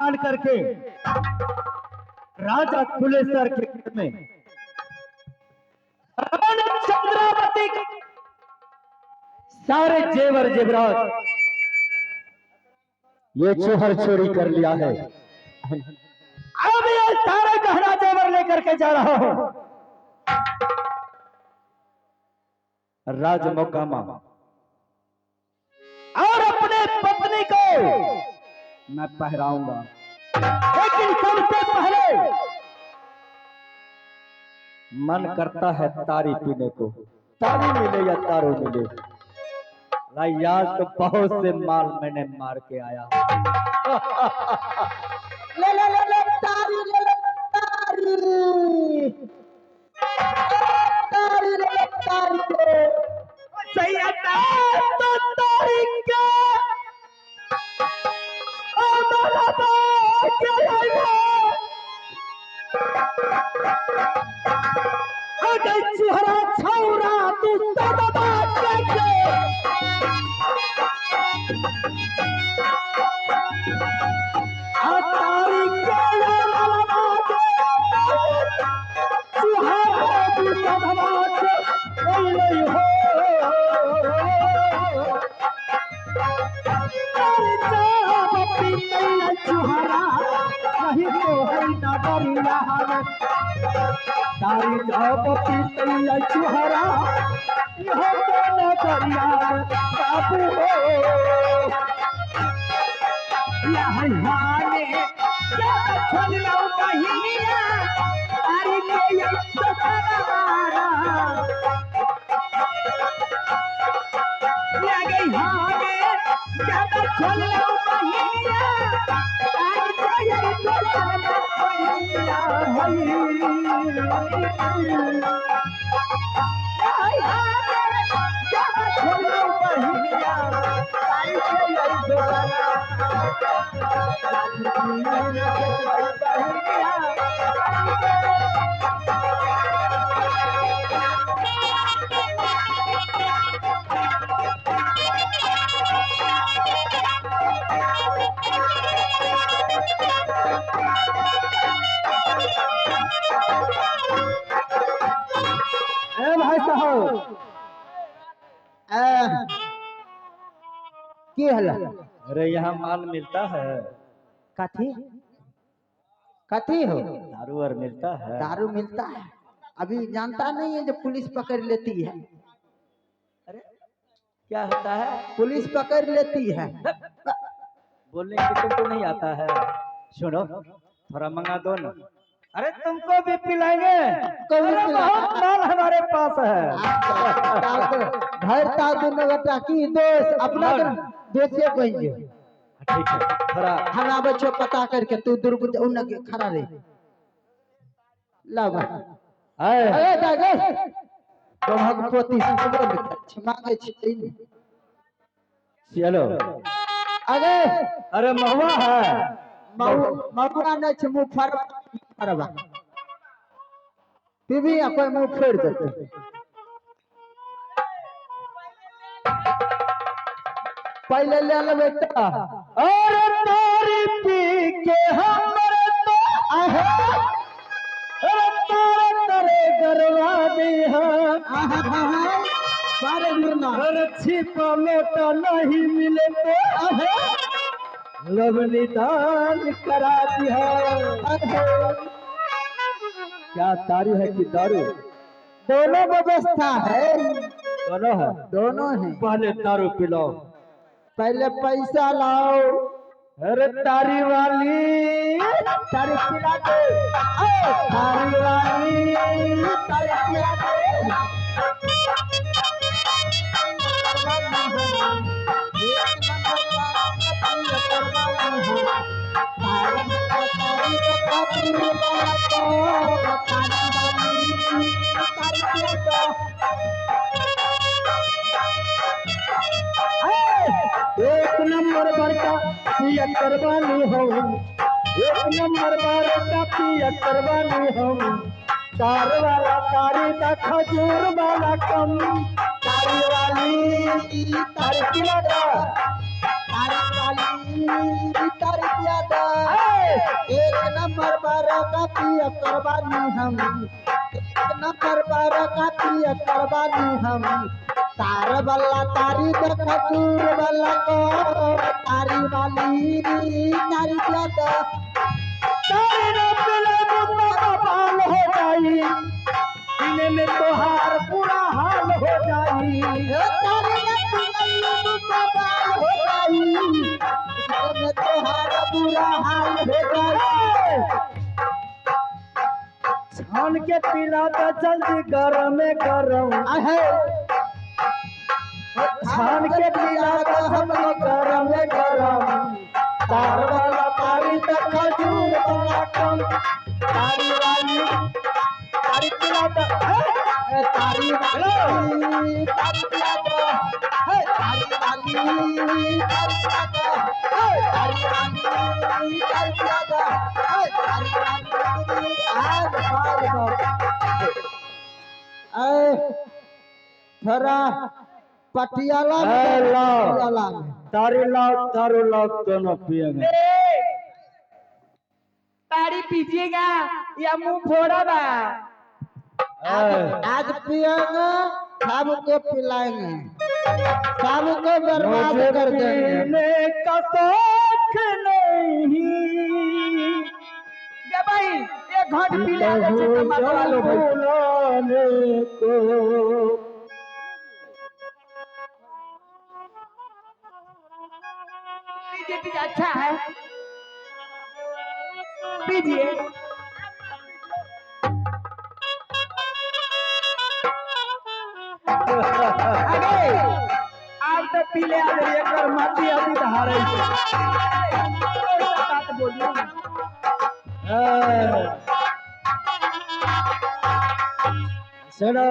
ठान करके राजा कुलेश्वर के घर में चंद्रावती के सारे जेवर जेवरात ये चोहर चोरी कर लिया है। अब ये सारे गहना जेवर लेकर के जा रहा हूं राज मोकामा और अपने पत्नी को मैं पहराऊंगा, लेकिन सबसे पहले मन करता है तारी पीने को। तारी मिले या तारू मिले, भाई यार तो बहुत से माल मैंने मार के आया। ले ले ले ले तारी, ले ले तारी, तारी ले ले तारी ले। सही है तो तारी के ओ माला के अगर चेहरा छौरा तू सदबा के तारी के माला के चेहरा तू सदबा के नहीं हो। अरे जाब पीतैया चुहरा नहीं तो है न डरिया हमें। तारी जाब पीतैया चुहरा यह तो न डरिया बाबू हो। लहराने क्या छोड़लो बहिनिया तारी के ये दोसरा लगे हाने जब छोड़लो बहिनिया तारी के ये दोसरा बहिनिया हई हाने जब छोड़लो बहिनिया तारी के ये दोसरा ए भाई साहब, की हला? अरे यहाँ माल मिलता है। कथी कथी हो? दारू और मिलता है। दारू मिलता है। अभी जानता नहीं है जो पुलिस पकड़ लेती है। अरे क्या होता है? पुलिस पकड़ लेती है। बोलने की तुमको नहीं आता है। सुनो थोड़ा मंगा दो ना। अरे तुमको भी पिलाएंगे। को भी अरे पिलाएंगे। बहुत माल हमारे पास है। भरता दुनू गोटा की दोष अपना दोषे बन जो। ठीक है थोड़ा हम आबै छो पता करके, तू दुर्ग उन खड़ा रही लावा। है। अरे दादा तोहक पोती से मांगे छी। चलो। अरे अरे महुआ है। महुआ नहीं छै, मुंह फरवा फरवा पीबी आ कोई मुंह फोड़ देते। पहले ले लेबै तऽ अरे तारी पी के हमर तो आहे अरे तारे तारे गरवा दी है। आहा आहा बारे मुरना। अरे छिपा लोटा नहीं मिले तो आहे लवनी दान करा दिया। आहे क्या तारी है कि दारू? दोनों व्यवस्था है। दोनों है। दोनों है। पहले दारू पिलाओ। पहले पैसा लाओ। अरे तारी वाली तारी पिला दे, तारी वाली तारी पिला दे। एक नंबर बड़का पियक्कर वाली हो, एक नंबर बड़का पियक्कर वाली हो। तार वाला तारी ता खजूर वाला कम। तारी वाली तारी पिला दा। तारी वाली तारी पिला दा। एक नंबर बारह का पिया करवानी हम, एक नंबर 12 का पिया करवानी हम। तार वाला तारी देख चूर वाला को, तारी वाली तारी दिया तो। तारी ना पिले मुन्ना का बाल हो जाई, पीने में तोहार बुरा हाल हो जाई। तारी ना पिले मुन्ना बाल हो जाई, पीने में तोहार बुरा हाल हो जाई। छान के पिला तो जल्दी गरम गरम, आहे छान के पिला तो जल्दी गरम गरम। तार वाला तारी तो खजूर वाला कम, तारी वाली तारी पिला तो। तारी वाली तारी पिला तो, तारी वाली तारी पिला तो, तारी वाली तारी पिला तो, तारी वाली। आज बार बार थोड़ा पटियाला में, पटियाला में तारी लाओ, तारू लाओ, दोनों पिएंगे। तारी पीजिएगा या मुंह फोड़ा बा? आज पिएंगे, सबको पिलाएंगे, सबको बर्बाद मुझे कर देंगे। पीने का शौक नहीं। ये भाई एक घंट पी ले तो भाई। बुलाने को पीजिए पीजिए, अच्छा है, पीजिए। अरे आप तो पी ले आ रही है, माटी अभी तो हारे। बात बोलिए। सुनो,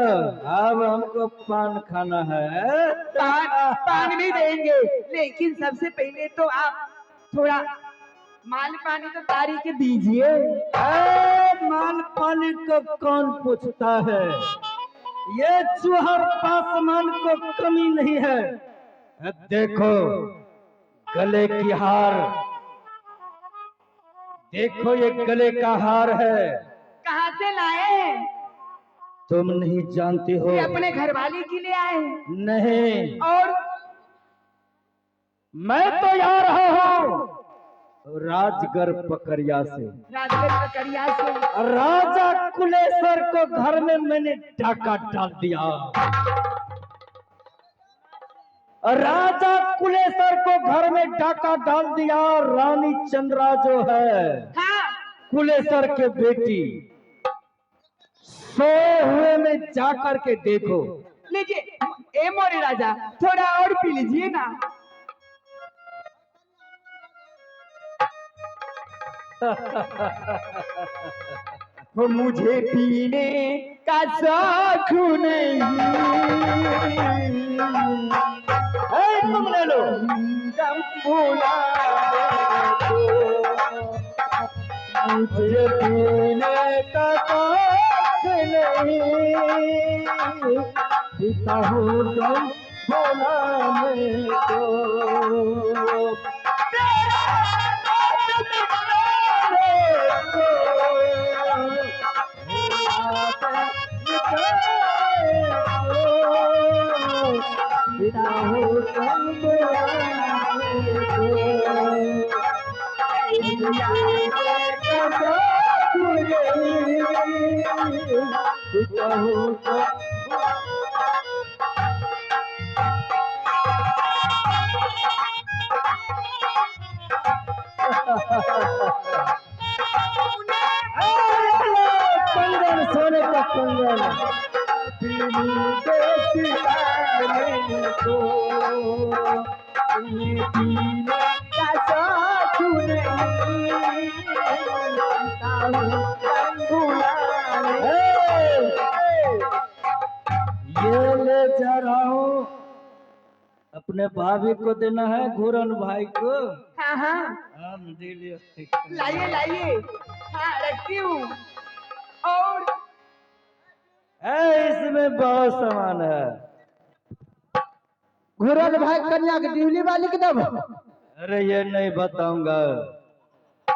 अब हमको पान खाना है। पान पान भी देंगे, लेकिन सबसे पहले तो आप थोड़ा माल पानी तो तारी के दीजिए। माल पानी को कौन पूछता है, ये चूहर पासमान को कमी नहीं है। देखो गले की हार, देखो ये गले का हार है। कहाँ से लाए हैं? तुम नहीं जानती हो। ये अपने घरवाले के लिए आए हैं? नहीं। और मैं तो यहाँ रहा हूँ राजगढ़ पकड़िया से। राजगढ़ पकड़िया से। राजा कुलेश्वर को घर में मैंने डाका डाल दिया। राजा कुलेश्वर को घर में डाका डाल दिया। रानी चंद्रा जो है, हाँ, कुलेश्वर के बेटी, सोए हुए में जाकर के देखो। लीजिए ए मोरे राजा, थोड़ा और पी लीजिए ना। मुझे पीने का शौक नहीं। तुम ले लो। मुझे पीने का शौक नहीं, पीता हूँ गम भुलाने को। तेरा साथ मिटाने को, मेरा साथ मिटाने को, पीता हूँ गम भुलाने को। पीता हूँ गम। कंगन, सोने का कंगन। पीने का शौक नहीं, ये ले जा रहा हूँ, अपने भाभी को देना है, घूरन भाई को। हाँ हाँ, हम दे लियो। लाइए लाइए, हाँ रखती हूँ। और इसमें बहुत सामान है। घुरन भाई कन्या के डिवली वाली के दब। अरे ये नहीं बताऊंगा।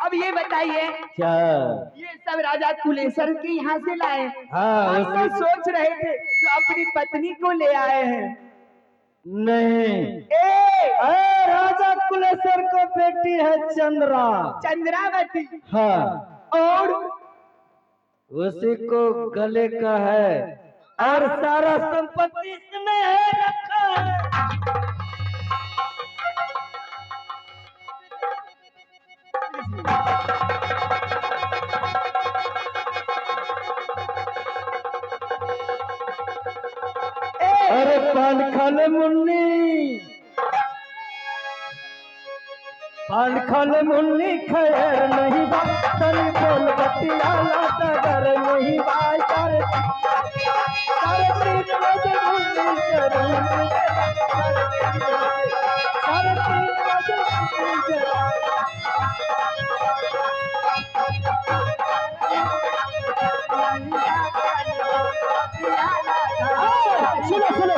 अब ये बताइए, क्या? ये सब राजा कुलेसर के यहाँ से लाए। हाँ, हम तो सोच रहे थे जो अपनी पत्नी को ले आए हैं। नहीं। ए अरे राजा कुलेसर को बेटी है चंद्रा। चंद्रावती। हाँ, और उसी को गले का है और सारा संपत्ति इसमें है रखा है। अरे पान खाले मुन्नी, पान खाले मुन्नी, खैर नहीं बा, तनी बोल बतिया डर नहीं बा, तारे तारे तीन बजे मुन्नी जरूर, साढ़े तीन बजे मुन्नी जरूर। सुनो सुनो,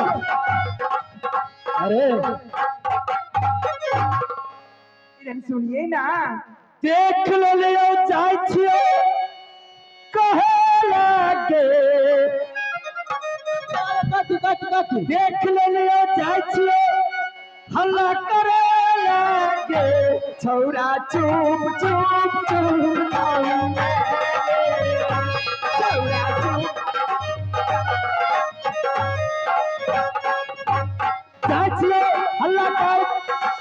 अरे इधर सुनिए ना। देख लियो जाइ छियो कहे लागे, कथी कथी कथी? देख लियो जाइ छियो हल्ला करे लागे, छौरा चुप चुप चुप, छौरा चुप जाइ छियो हल्ला कर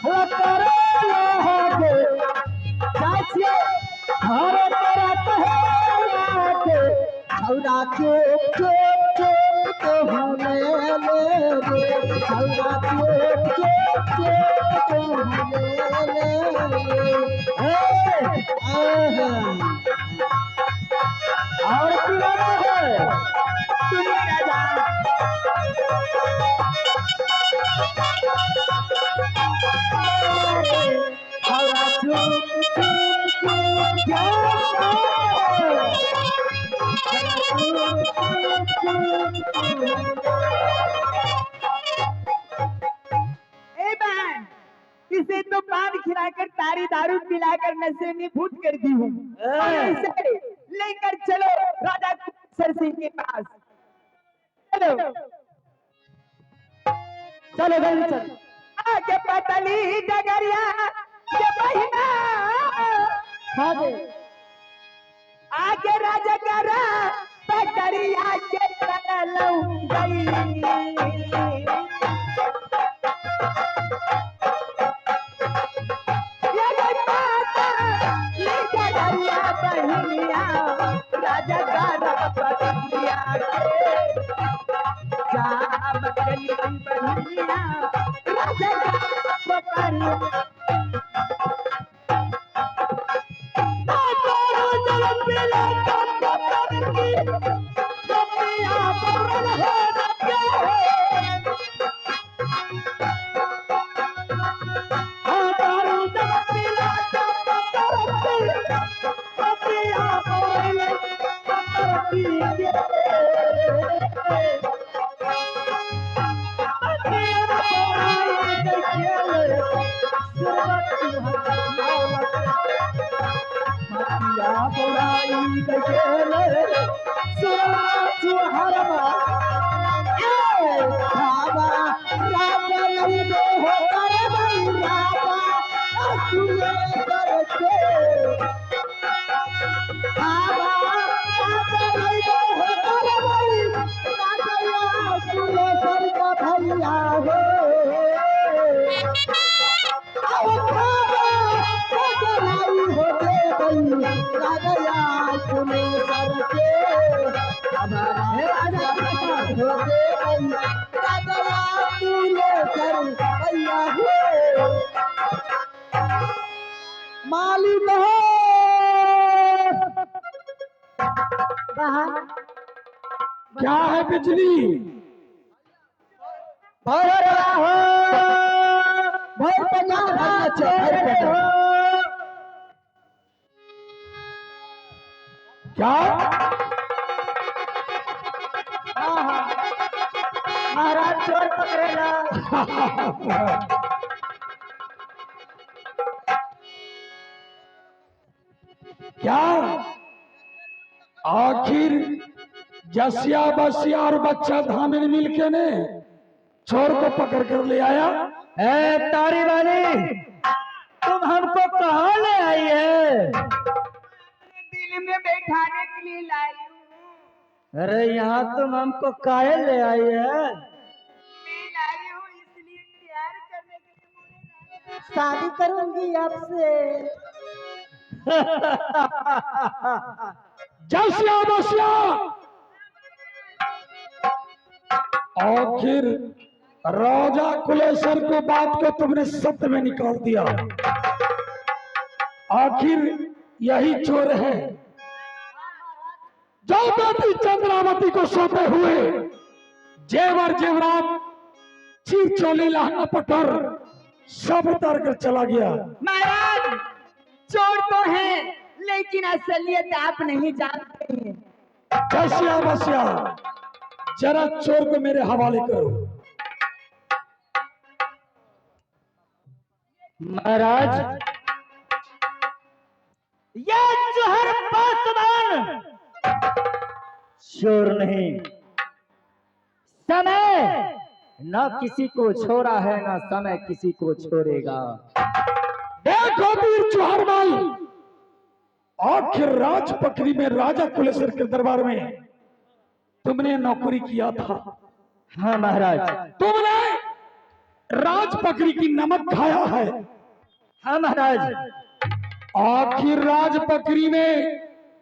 हल्ला करे लागे, जाइ छियो घर तोरा कहे लागे, छौरा चुप चुप चुप तो हमें ले रे, छौरा चुप चुप चुप तो हमें ले रे। ए, आहा। और पिलाना है। सुनिए राजा। छौरा चुप चुप चुप ए बहन, इसे तो पान खिलाकर तारी दारू पिलाकर नशे में भूत कर दी हूँ। इसे लेकर चलो राजा सर सिंह के पास चलो। चलो जल्दी चलो। आगे पतली डगरिया के बहिना, आगे आगे राजा करा पटरिया के तरलऊ गई। ये गई माता ले डगरिया बहिनिया, राजा करा पटरिया के जा बकरी बहिनिया, राजा करा पटरिया। बाबा राजा नहीं दो हो करे भाई राजा अतुले करके। बाबा राजा नहीं दो हो करे भाई राजा अतुले सरका भैया हो। आओ बाबा राजा नहीं हो दे भाई राजा अतुले सरके, हमारा राजा हो दे भाई राजा अतुले सर भैया हो। मालिक हो। क्या है बिजली? भर हो, भर पजा भर भर पजा। क्या महाराज चोर पकड़ेला। क्या आखिर जसिया बसिया और बच्चा धामिन मिलके ने चोर को पकड़ कर ले आया। ए तारी वाली, तुम हमको कहाँ ले आई है? अपने दिल में बैठाने के लिए लाई हूँ। अरे यहाँ तुम हमको काहे ले आई है? मैं लाई हूँ इसलिए प्यार करने के लिए मुझे लाई हूँ। शादी करूंगी आपसे। जसिया बसिया, आखिर राजा कुलेश्वर को बात को तुमने सत्य में निकाल दिया। आखिर यही चोर है जो बेटी चंद्रावती को सौंपे हुए जेवर जेवरात चीर चोली लहंगा पटर सब उतार कर चला गया। महाराज चोर तो है लेकिन असलियत आप नहीं जानते हैं। बसिया बसिया, जरा चोर को मेरे हवाले करो। महाराज ये चोर पासवान चोर नहीं, समय ना किसी को छोड़ा है ना समय किसी को छोड़ेगा। देखो वीर चौहरमल, आखिर राज पकड़ी में राजा कुलेश्वर के दरबार में तुमने नौकरी किया था। हाँ महाराज। तुमने राज पकड़ी की नमक खाया है। हाँ महाराज। आखिर राज पकड़ी में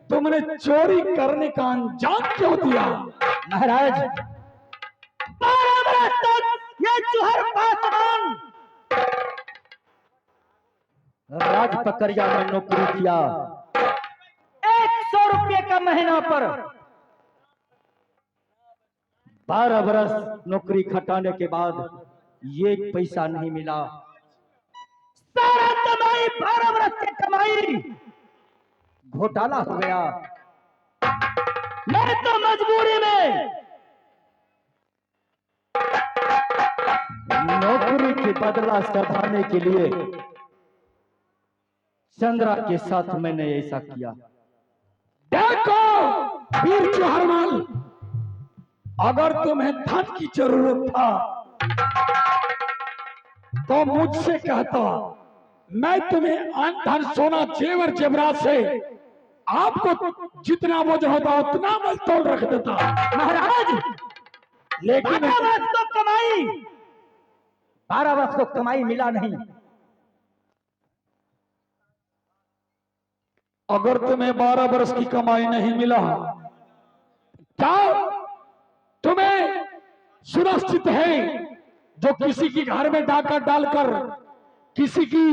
तुमने चोरी करने का अंजाम क्यों दिया? महाराज 12 बरस तक ये चूहर पासवान राज पकड़िया में नौकरी किया, 100 रुपये का महीना पर 12 बरस नौकरी खटाने के बाद ये पैसा नहीं मिला। सारा कमाई 12 बरस की कमाई घोटाला हो गया। मैं तो मजबूरी में नौकरी के बदला सधाने के लिए चंद्रा के साथ मैंने ऐसा किया। देखो वीर चौहरमल, अगर तुम्हें धन की जरूरत था तो मुझसे कहता, मैं तुम्हें अन्न धन सोना जेवर जेवरात से आपको जितना वजन होता उतना मैं तोड़ रख देता। महाराज लेकिन 12 वर्ष को कमाई, 12 वर्ष को कमाई मिला नहीं। अगर तुम्हें 12 वर्ष की कमाई नहीं मिला, क्या तुम्हें सुरक्षित है जो किसी की घर में डाका डालकर, किसी की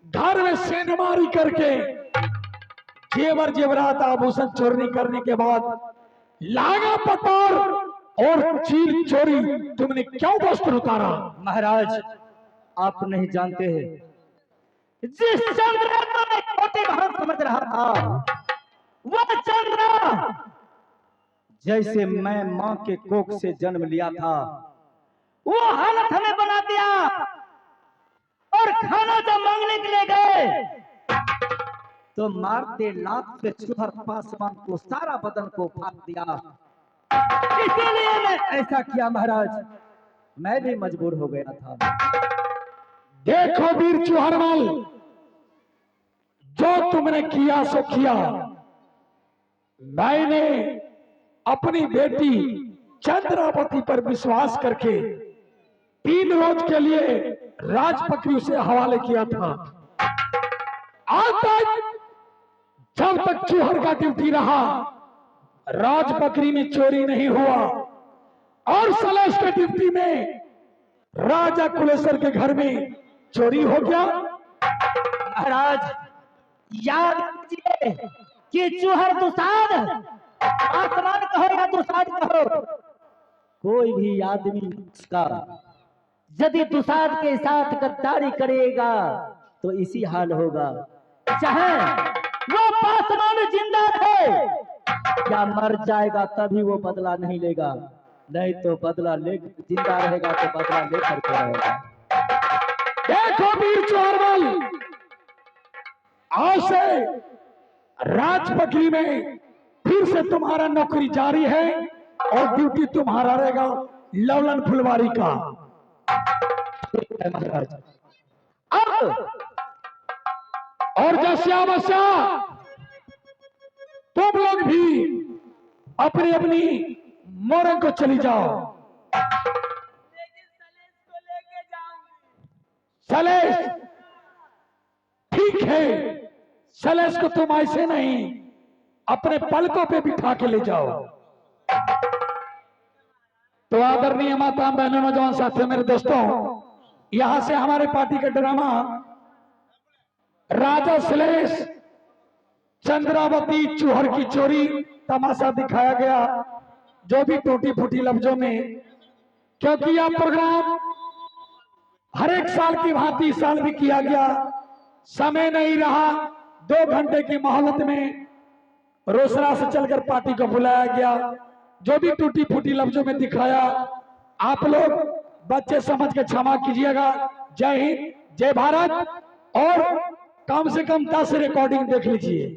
घर में सेनमारी करके जेवर जेवरात आभूषण चोरी करने के बाद लागा पटोर और चीर चोरी तुमने क्यों वस्त्र उतारा? महाराज आप नहीं जानते हैं, जिस चंद्रा को मैं छोटी बहन समझ रहा था, वह चंद्रा जैसे मैं मां के कोख से जन्म लिया था वो हालत हमें बना दिया। और खाना जब मांगने के लिए गए तो मारते लात से चूहर पासवान को सारा बदन को फाड़ दिया। इसीलिए मैं ऐसा किया महाराज, मैं भी मजबूर हो गया था। देखो वीर चौहरमल, जो तुमने किया सो किया। मैंने अपनी बेटी चंद्रावती पर विश्वास करके 3 रोज के लिए राजपकड़ी उसे हवाले किया था। आज तक जब तक चूहर का ड्यूटी रहा, राजपकड़ी में चोरी नहीं हुआ और सलेश के ड्यूटी में राजा कुलेश्वर के घर में चोरी हो गया। महाराज याद कीजिए कि चूहर दुसाद, आसमान कहो या दुसाद कहो, कोई भी आदमी का यदि दुसाद के साथ गद्दारी करेगा तो इसी हाल होगा। चाहे वो पासवान जिंदा रहे या मर जाएगा तभी वो बदला नहीं लेगा, नहीं तो बदला ले, जिंदा रहेगा तो बदला लेकर के रहेगा। देखो वीर चौहरमल, आज से राजपकड़ी में फिर से तुम्हारा नौकरी जारी है और ड्यूटी तुम्हारा रहेगा लवलन फुलवारी का। ठीक है महाराज। अब और जैसे बसा तुम लोग भी अपनी अपनी मोरंग को चली जाओ। लेकिन सलेश को लेके जाऊंगी। सलेश ठीक है, सलेश को तुम ऐसे नहीं अपने पलकों पे बिठा के ले जाओ। तो आदरणीय माता बहनों, नौजवान साथियों, मेरे दोस्तों, यहां से हमारे पार्टी का ड्रामा राजा सलेश चंद्रावती चूहर की चोरी तमाशा दिखाया गया, जो भी टूटी फूटी लफ्जों में, क्योंकि यह प्रोग्राम हर एक साल की भांति इस साल भी किया गया। समय नहीं रहा, 2 घंटे की मोहलत में रोसड़ा से चलकर पार्टी को बुलाया गया। जो भी टूटी फूटी लफ्जों में दिखाया, आप लोग बच्चे समझ के क्षमा कीजिएगा। जय हिंद, जय भारत। और कम से कम 10 रिकॉर्डिंग देख लीजिए।